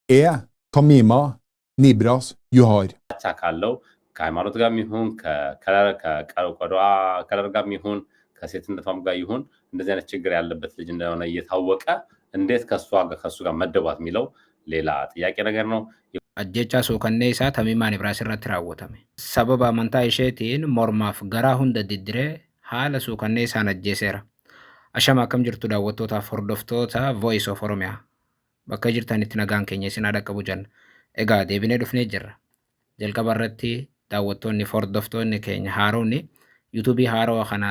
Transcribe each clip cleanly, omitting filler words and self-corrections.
Er Tamima Nibras Juhar. ካለው ከሃይማኖት ጋር ይሁን ከቆዳዋ color ጋር ይሁን ከሴትነቷም ጋር ይሁን እንደዚህ አይነት ችግር ያለበት ልጅ እንደሆነ እየታወቀ እንዴት ከእሱ ጋር መደቧት የሚለው ሌላ ጥያቄ ነገር ነው። Ajjechaa suukanneessaa Tamiimaa Nibraas irratti raawwatame. Sababa amantaa isheetiin mormaaf garaa hunda diddiree haala suukanneessaan ajjeeseera. Ashama, akkam jirtu daawwattootaaf hordoftoota Voice of Oromiyaa? Bakka jirtanitti nagaan keenya isin haa dhaqqabu jenna. Egaa deebinee dhufnee jirra. Jalqaba irratti daawwattoonni fi hordoftoonni keenya haaronni yuutuubii haarawaa kana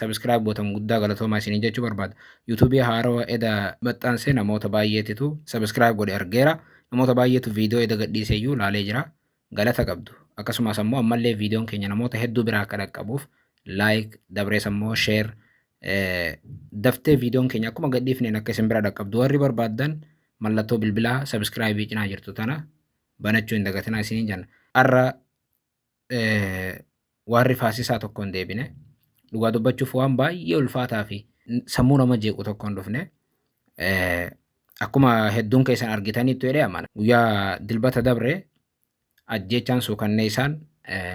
subscribe gootan guddaa galatoomaa isiniin jechuu barbaada. Yuutuubii haarawaa eda maxxansee namoota baay'eetitu subscribe godhe argeera. Namoota baay'eetu viidiyoo eda gadhiisee iyyuu laalee jira. Galata qabdu. Akkasumas ammoo ammallee viidiyoon keenya namoota hedduu biraa akka dhaqqabuuf like, dabrees ammoo share, daftee viidiyoon keenya akkuma gadhiifneen akka isin bira dhaqqabdu warri barbaaddan mallattoo bilbilaa subscribe cinaa jirtu tana banachuu hin dagatinaa isiniin jenna. Har'a warri faasisaa tokko hin deebine. Dhugaa dubbachuuf waan baay'ee ulfaataa fi sammuu nama jeequ tokko hin dhufne. Akkuma hedduun keessan argitaniittu jedhee amana. Guyyaa Dilbata dabre ajjeechaan suukanneessaan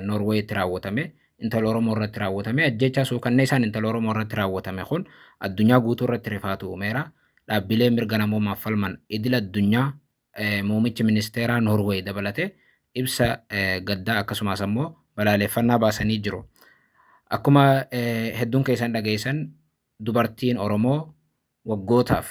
Noorweetti raawwatame, intala Oromoo irratti raawwatame. Ajjeechaa suukanneessaan intala Oromoo irratti raawwatame kun addunyaa guutuu irratti rifaatu uumeera. Dhaabbilee mirga namoomaaf falman idil addunyaa, muummichi ministeeraa Noorweey dabalatee ibsa gaddaa akkasumas ammoo balaaleffannaa baasanii jiru. Akkuma hedduun keessan dhageessan, dubartiin Oromoo waggootaaf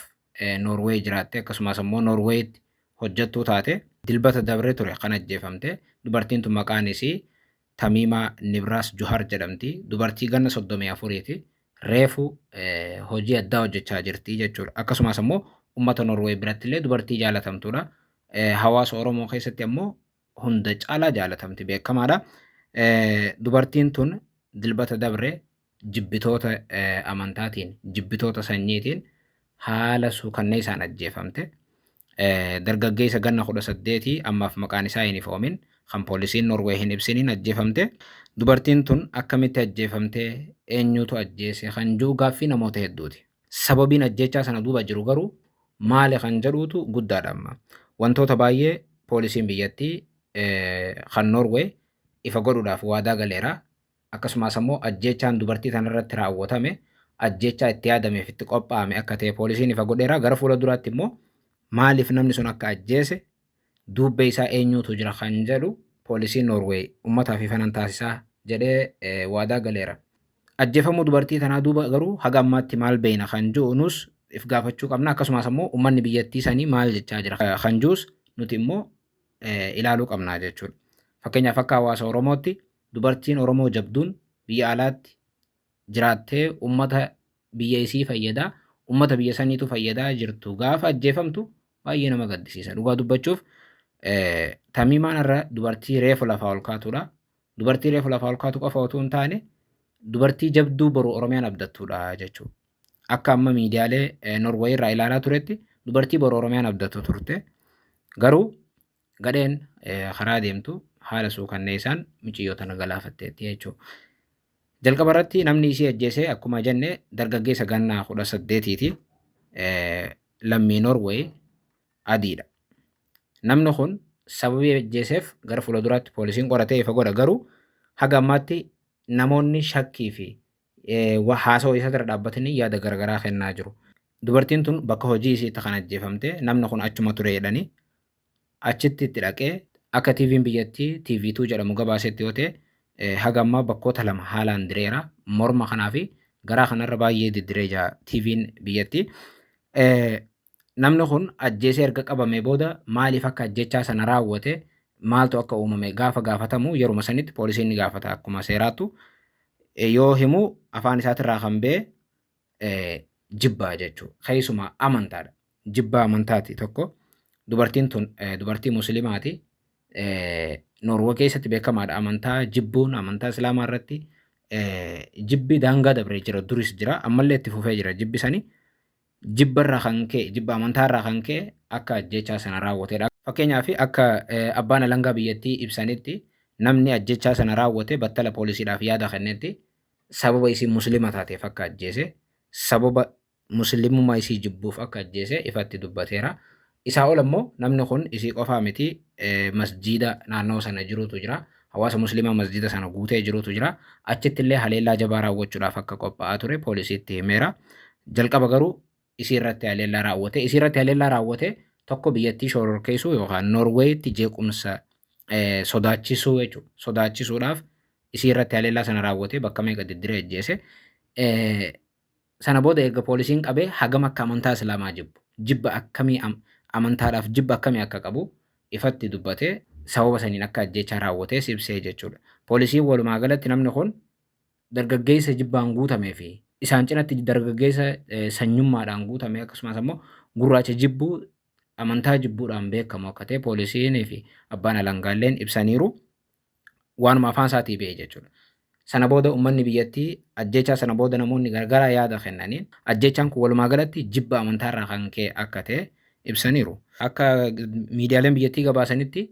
Noorweey jiraatte, akkasumas ammoo Noorweetti hojjettuu taate, Dilbata dabre ture kan ajjeefamte. Dubartiin tun maqaan isii Tamiimaa Nibraas Juhar jedhamti. Dubartii ganna 34ti. Reefu hojii addaa hojjechaa jirti jechuudha. Akkasumas ammoo uummata Noorweey biratti illee dubartii jaalatamtuudha. Hawaasa Oromoo keessatti ammoo hunda caalaa jaalatamti, beekamaadha. Dubartiin tun Dilbata dabre jibbitoota amantaatiin, jibbitoota sanyiitiin haala suukanneessaan ajjeefamte. Dargaggeessa ganna 18 ammaaf maqaan isaa hin ifoomin, kan poolisiin Norwee hin ibsiniin ajjeefamte. Dubartiin tun akkamitti ajjeefamte, eenyutu ajjeese kan jiru gaaffii namoota hedduuti. Sababiin ajjeechaa sana duuba jiru garuu maali kan jedhuutu guddaadha amma. Wantoota baay'ee poolisiin biyyattii kan Norwee ifa godhuudhaaf waadaa galeera. Akkasumas ammoo ajjeechaan dubartii tanarratti raawwatame ajjeechaa itti yaadameef itti qophaa'ame akka ta'e poolisiin ifa godheera. Gara fuula duraatti immoo maaliif namni sun akka ajjeese, duubbee isaa eenyutu jira kan jedhu poolisiin Noorweey uummataaf ifanan taasisaa jedhee waadaa galeera. Ajjeefamuu dubartii tanaa duuba garuu haga ammaatti maal beekna kan jiru nus if gaafachuu qabna. Akkasumas ammoo uummanni biyyattii sanii maal jechaa jira kan jirus nuti immoo ilaaluu qabna jechuudha. Fakkeenyaaf, akka hawaasa Oromootti dubartiin Oromoo jabduun biyya alaatti jiraattee uummata biyya isii fayyadaa, uummata biyya saniitu fayyadaa jirtu gaafa ajjeefamtu baay'ee nama gaddisiisa. Dhugaa dubbachuuf, Tamiimaan irra dubartii reefu lafaa ol kaatudha. Dubartii reefu lafaa ol kaatu qofa otoo hin taane, dubartii jabduu boru Oromiyaan abdattuudha jechuudha. Akka amma miidiyaalee Norway irraa ilaalaa turetti dubartii boru Oromiyaan abdattu turte. Garuu gadheen karaa deemtu haala suukanneessaan mucayyoo tana galaafatteetti jechuudha. Jalqaba irratti namni isii ajjeese, akkuma jenne, dargaggeessa ganna 18ti. Lammii Norway adiidha. Namni kun sababii ajjeeseef gara fuula duraatti poolisiin qoratee ifa godha, garuu haga ammaatti namoonni shakkii fi haasawaa isaa irra dhaabbatanii yaada garaagaraa kennaa jiru. Dubartiin tun bakka hojii isiitti kan ajjeefamte, namni kun achuma ture jedhanii achitti itti dhaqee. Akka TV'n biyyattii TV2 jedhamu gabaasetti yoo ta'e, haga ammaa bakkoota lama haalaan direera. Morma kanaa fi garaa kanarra baay'ee diddiree jira TV'n biyyattii. Namni kun ajjeesee erga qabamee booda maaliif akka ajjechaa sana raawwate, maaltu akka uumame gaafa gaafatamu, yeruma sanitti poolisiin ni gaafata akkuma seeraattu, yoo himu afaan isaatirraa kan ba'e jibbaa jechuudha. Keessumaa amantaadha. Jibbaa amantaati tokko. Dubartiin tun dubartii musliimaati. Noorwee keessatti beekamaadha. Amantaa jibbuun, amantaa islaamaa irratti jibbi daangaa dabree jira. Duris jira. Ammallee itti fufee jira jibbi sani. Jibba irraa kan ka'e, jibba amantaa irraa kan ka'e akka ajjechaa sana raawwatedha. Fakkeenyaaf, akka abbaan alangaa biyyattii ibsanitti, namni ajjechaa sana raawwate battala poolisiidhaaf yaada kennetti sababa isii musliima taateef akka ajjeese, sababa muslimummaa isii jibbuuf akka ajjeese ifatti dubbateera. Isaa ol ammoo namni kun isii qofaa miti, masjiida naannoo sana jirutu jira. Hawaasa musliimaa masjiida sana guutee jirutu jira. Achitti illee haleellaa jabaa raawwachuudhaaf akka qophaa'aa ture poolisiitti himeera. Jalqaba garuu isii irratti haleellaa raawwate. Isii irratti haleellaa raawwate tokko biyyattii shororkeessuu yookaan Noorweeyitti jeequmsa sodaachisuu jechuudha. Sodaachisuudhaaf isii irratti haleellaa sana raawwate, bakka meeqa diddiree ajjeese. Sana booda erga poolisiin qabee hagam akka amantaa Islaamaa jibbu, jibba akkamii, amantaadhaaf jibba akkamii akka qabu ifatti dubbatee, sababa saniin akka ajjeechaa raawwatees ibsee jechuudha. Poolisiin walumaa galatti namni kun dargaggeessa jibbaan guutamee fi isaan cinatti dargaggeessa sanyummaadhaan guutame, akkasumas ammoo gurraacha jibbuu, amantaa jibbuudhaan beekamu akka ta'e poolisiinii fi abbaan alangaalleen ibsaniiru. Waanuma afaan isaatii ba'e jechuudha. Sana booda uummanni biyyattii, ajjechaa sana booda namoonni gargaraa yaada kennaniin, ajjechaan kun walumaa galatti jibba amantaarraa kan ka'e akka ta'e ibsaniiru. Akka miidiyaaleen biyyattii gabaasanitti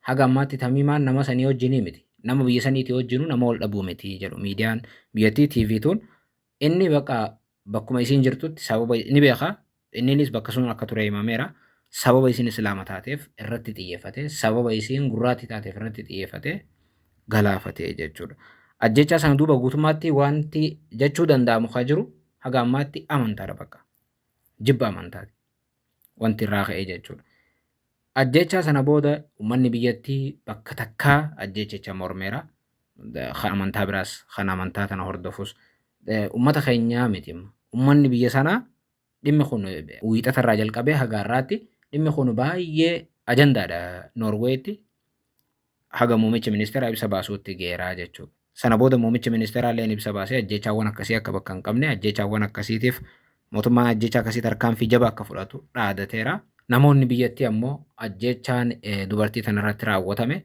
haga ammaatti Tamiimaan nama sanii wajjinii miti. Nama biyya saniitii wajjinuu nama wal dhabuu miti jedhu miidiyaan biyyattii TV tuun. Inni bakka bakkuma isiin jirtutti sababa ni beeka. Inninis bakka sun akka ture himameera. Sababa isiin Islaama taateef irratti xiyyeeffate, sababa isiin gurraattii taateef irratti xiyyeeffate galaafate jechuudha. Ajjechaa sana duuba guutummaatti wanti jechuu danda'amu kan jiru haga ammaatti amantaadha bakka. Jibba amantaati. Wanti irraa ka'ee jechuudha. Ajjechaa sana booda uummanni biyyattii bakka takkaa ajjechicha mormeera. Kan amantaa biraas, kan amantaa tana hordofus, uummata keenyaa miti. Uummanni biyya sanaa dhimmi kun wiixata irraa jalqabee haga har'aatti dhimmi kun baay'ee ajandaadha Noorweetti, haga muummichi ministeeraa ibsa baasuutti geeraa jechuudha. Sana booda muummichi ministeeraa illee ibsa baasee ajjeechaawwan akkasii akka bakka hin qabne, ajjeechaawwan akkasiitiif mootummaan ajjeechaa akkasii tarkaanfii jabaa akka fudhatu dhaadateera. Namoonni biyyattii ammoo ajjeechaan dubartii tanarratti raawwatame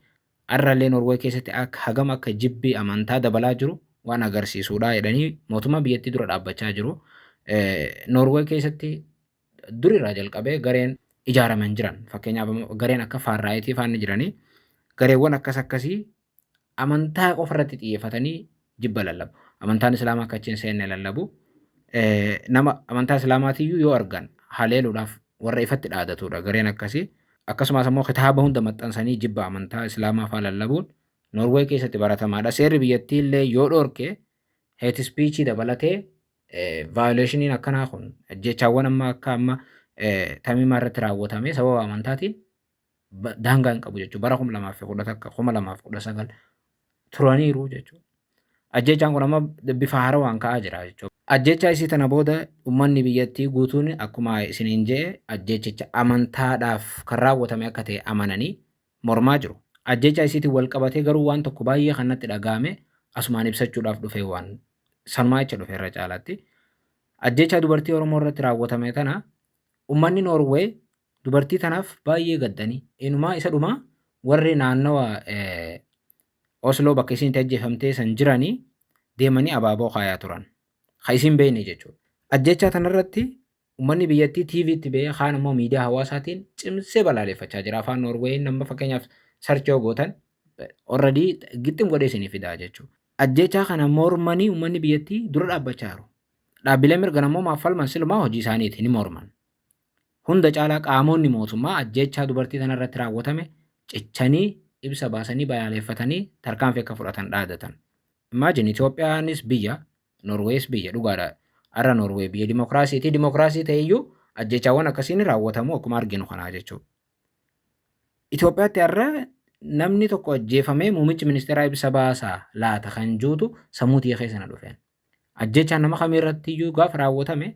har'allee Noorwee keessatti akka hagam akka jibbi amantaa dabalaa jiru waan agarsiisudha jedhanii mootummaa biyyattii dura dhaabbachaa jiru. Noorwee keessatti durirraa jalqabee gareen ijaaraman jiran, fakkeenyaaf gareen akka far right faanni jiranii, gareewwan akkas akkasii amantaa qofa irratti xiyyeeffatanii jibba lallabu. Amantaan Islaamaa akka achi hin seenne lallabu. Nama amantaa Islaamaatiyyuu yoo argan haleeluudhaaf warra ifatti dhaadatudha gareen akkasii. Akkasumas ammoo kitaaba hunda maxxansanii jibba amantaa Islaamaa faa lallabuun Noorwee keessatti baratamaadha. Seerri biyyattii illee yoo dhoorke hate speech dabalatee violationiin akkanaa kun, jechaawwan amma akka amma Tamiimaa irratti raawwatame sababa amantaatiin daangaa hin qabu jechuudha. Bara 2011, 2019 turaniiru jechuudha. Ajjechaan kun amma bifa haarawaan ka'aa jira jechuudha. Ajjechaa isii tana booda uummanni biyyattii guutuun akkuma isiniin jedhe ajjechicha amantaadhaaf kan raawwatame akka ta'e amananii mormaa jiru. Ajjechaa isiitiin wal qabatee garuu waan tokko baay'ee kan natti dhaga'ame asumaan ibsachuudhaaf dhufe, waan sanumaa jecha dhufe irra caalaatti. Ajjechaa dubartii Oromoo irratti raawwatame tana uummanni Noorweey dubartii tanaaf baay'ee gaddanii, inumaa isa dhumaa warri naannawa Osloo bakka isiin itti ajjeefamtee san jiranii deemanii abaaboo kaayaa turan. Ka isiin beekne jechuudha. Ajjechaa tanarratti uummanni biyyattii TV'tti ba'ee, kaan immoo miidiyaa hawaasaatiin cimsee balaaleffachaa jira. Afaan Noorweeyin nama fakkeenyaaf search yoo gootan already gixxim godhee isinii fidaa jechuudha. Ajjechaa kana mormanii uummanni biyyattii dura dhaabbachaa jiru. Dhaabbileen mirga namoomaaf falman silumaa hojii isaaniiti, ni morman. Hunda caalaa qaamonni mootummaa ajjechaa dubartii tanarratti raawwatame cichanii ibsa baasanii balaaleffatanii tarkaanfii akka fudhatan dhaadatan. Imagine, Itoophiyaanis biyya, Noorweeyis biyya dhugaadha. Har'a Noorweey biyya dimokiraasiiti. Dimokiraasii ta'eyyuu ajjechaawwan akkasii ni raawwatamu akkuma arginu kanaa jechuudha. Itoophiyaatti har'a namni tokko ajjeefamee muummichi ministeeraa ibsa baasaa laata kan juutu sammuu tiyya keessa na dhufeen. Ajjechaan nama kamiirratti iyyuu gaafa raawwatame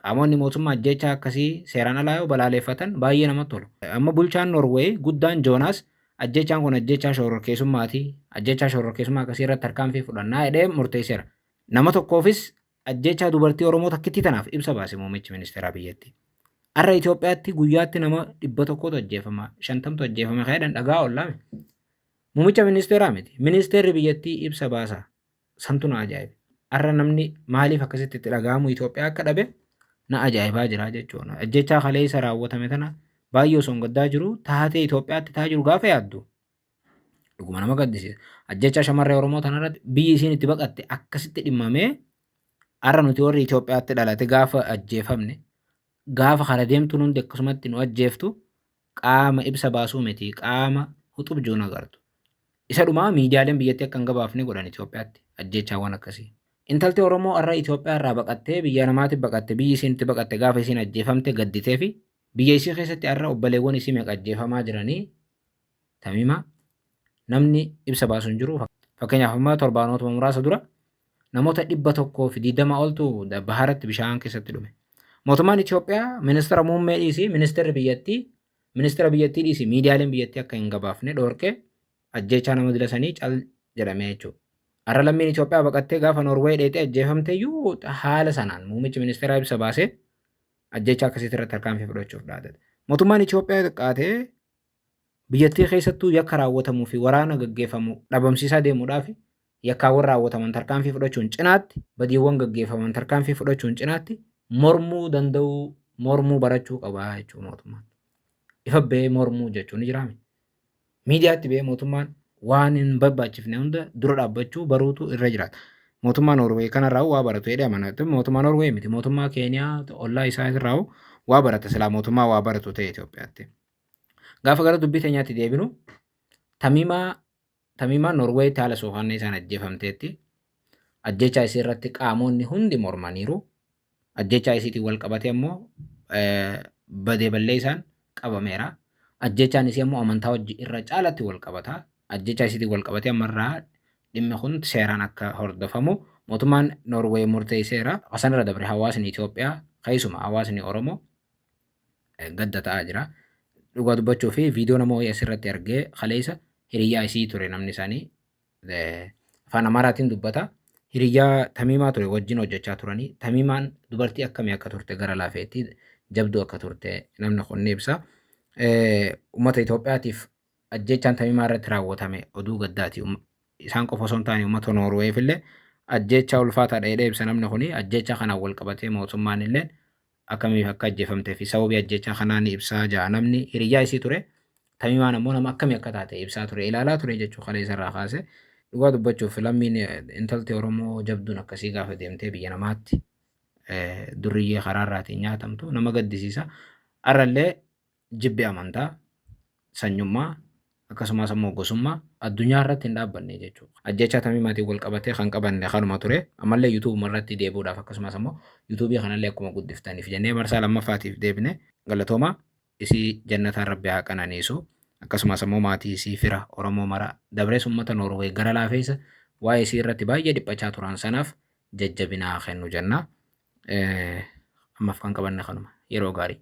qaamonni mootummaa ajjechaa akkasii seeraan alaa yoo balaaleffatan baay'ee namatti tolu. Amma bulchaan Noorweey guddaan Joonaas ajjechaan kun ajjechaa shororkeessummaati. Ajjechaa shororkeessummaa akkasii irratti tarkaanfii fudhannaa jedhee murteesseera. Nama tokkoofis ajjechaa dubartii Oromoo takkittii tanaaf ibsa baase muummichi ministeeraa biyyattii. Har'a Itoophiyaatti guyyaatti nama 100tu ajjeefama, 50tu ajjeefama kan jedhan dhagaa oollame. Muummicha ministeeraa miti. Ministeerri biyyattii ibsa baasa. Santu na ajaa'ibe. Har'a namni maaliif akkasitti itti dhaga'amu Itoophiyaa akka dhabe na ajaa'ibaa jira jechuudha. Ajjechaa kaleessa raawwatame tana baay'ee osoo hin gaddaa jiru, taatee Itoophiyaatti ta'aa jiru gaafa yaaddu dhuguma nama gaddisiisa. Ajjechaa shamarree Oromoo tanarratti biyyi isiin itti baqatte akkasitti dhimmamee, har'a nuti warri Itoophiyaatti dhalate gaafa ajjeefamne Gaafa kara deemtuun hundi akkasumatti nu ajjeeftu, qaama ibsa baasuu miti, qaama huxubjuun agartu. Isa dhumaa miidiyaaleen biyyattii akka hin gabaafne godhan Itoophiyaatti ajjeechaawwan akkasii. Intalti Oromoo har'a Itoophiyaa irraa baqattee biyya namaatti baqatte, biyyi isiin itti baqatte gaafa isiin ajjeefamte gadditee fi biyya isii keessatti har'a obboleewwan isii meeqa ajjeefamaa jiranii Tamiima namni ibsa baasu hin jiru. Fakkeenyaaf, amma torbaanotuma muraasa dura namoota 120 oltu baharatti bishaan keessatti dhume. Mootummaan Itoophiyaa ministeera muummee dhiisii, ministeerri biyyattii, ministeera biyyattii dhiisii, miidiyaaleen biyyattii akka hin gabaafne dhoorkee ajjeechaa nama dila sanii cal jedhamee jechuudha. Har'a lammiin Itoophiyaa baqattee gaafa Noorweey dheetee ajjeefamte iyyuu haala sanaan muummichi ministeeraa ibsa baasee ajjeechaa akkasiitti irratti tarkaanfii fudhachuuf dhaadate. Mootummaan Itoophiyaa xiqqaatee biyyattii keessattuu yakka raawwatamuu fi waraana gaggeeffamu dhabamsiisaa deemuudhaaf yakkaawwan raawwataman tarkaanfii fudhachuun cinaatti, badiiwwan gaggeeffaman tarkaanfii fudhachuun cinaatti, mormuu danda'uu, mormuu barachuu qaba jechuudha mootummaan. Ifa ba'ee mormuu jechuun ni jiraame. Miidiyaatti ba'ee mootummaan waan hin barbaachifne hunda dura dhaabbachuu baruutu irra jiraata. Mootummaa Noorweey kanarraa waa baratu jedhee amana. Mootummaa Noorweey miti, mootummaa Keeniyaa ollaa isaa irraa waa barata silaa mootummaa waa baratu ta'e Itoophiyaatti. Gaafa gara dubbii teenyaatti deebinu, Tamiimaan Noorweeyitti haala suukanneessaan isaan ajjeefamteetti. Ajjeechaa isii irratti qaamonni hundi mormaniiru. Ajjeechaa isiitiin wal qabatee ammoo badee balleessaan qabameera. Ajjeechaan isii ammoo amantaa wajji irra caalatti wal qabata. Ajjeechaa isiitiin wal qabatee ammarraa dhimmi kun seeraan akka hordofamu mootummaan Noorweey murteesseera. Sanarra dabre hawaasni Itoophiyaa, keessumaa hawaasni Oromoo, gadda ta'aa jira. Dhugaa dubbachuu fi viidiyoo nama wayii asirratti argee kaleessa, hiriyyaa isii ture namni isaanii, afaan Amaaraatiin dubbata. Hiriyyaa Tamiimaa ture, wajjin hojjechaa turanii. Tamiimaan dubartii akkamii akka turte, gara laafeetti jabduu akka turte namni kun ni ibsa. Uummata Itoophiyaatiif ajjeechaan Tamiimaa irratti raawwatame oduu gaddaati. Isaan qofa osoo hin taane uummata Noorweef illee ajjeechaa ulfaataadha jedhee ibsa namni kuni. Ajjeechaa kanaan wal qabatee mootummaan illee akkamiif akka ajjeefamtee fi sababii ajjeechaa kanaa ni ibsaa ja'a namni hiriyyaa isii ture. Tamiimaan ammoo nama akkamii akka taate ibsaa ture, ilaalaa ture jechuu kalee isarraa kaase. Dhugaa dubbachuuf, lammiin intalti Oromoo jabduun akkasii gaafa deemtee biyya namaatti durriyyee karaarraatiin nyaatamtu nama gaddisiisa. Har'allee jibbi amantaa, sanyummaa, akkasumas ammoo gosummaa addunyaa irratti hin dhaabbanne jechuudha. Ajjeechaa Tamiimaatiin wal qabatee kan qabanne kanuma ture. Ammallee yuutuubuma irratti deebi'uudhaaf, akkasumas ammoo yuutuubii kanallee akkuma guddiftaniif jennee marsaa lammaffaatiif deebine. Galatooma, isii jannataan Rabbi haa qananiisu. Akkasumas ammoo maatii isii, fira Oromoo mara dabrees uummata Noorweey gara laafeessa waa'ee isii irratti baay'ee dhiphachaa turan sanaaf jajjabinaa kennu jenna. Ammaaf kan qabanne kanuma. Yeroo gaarii.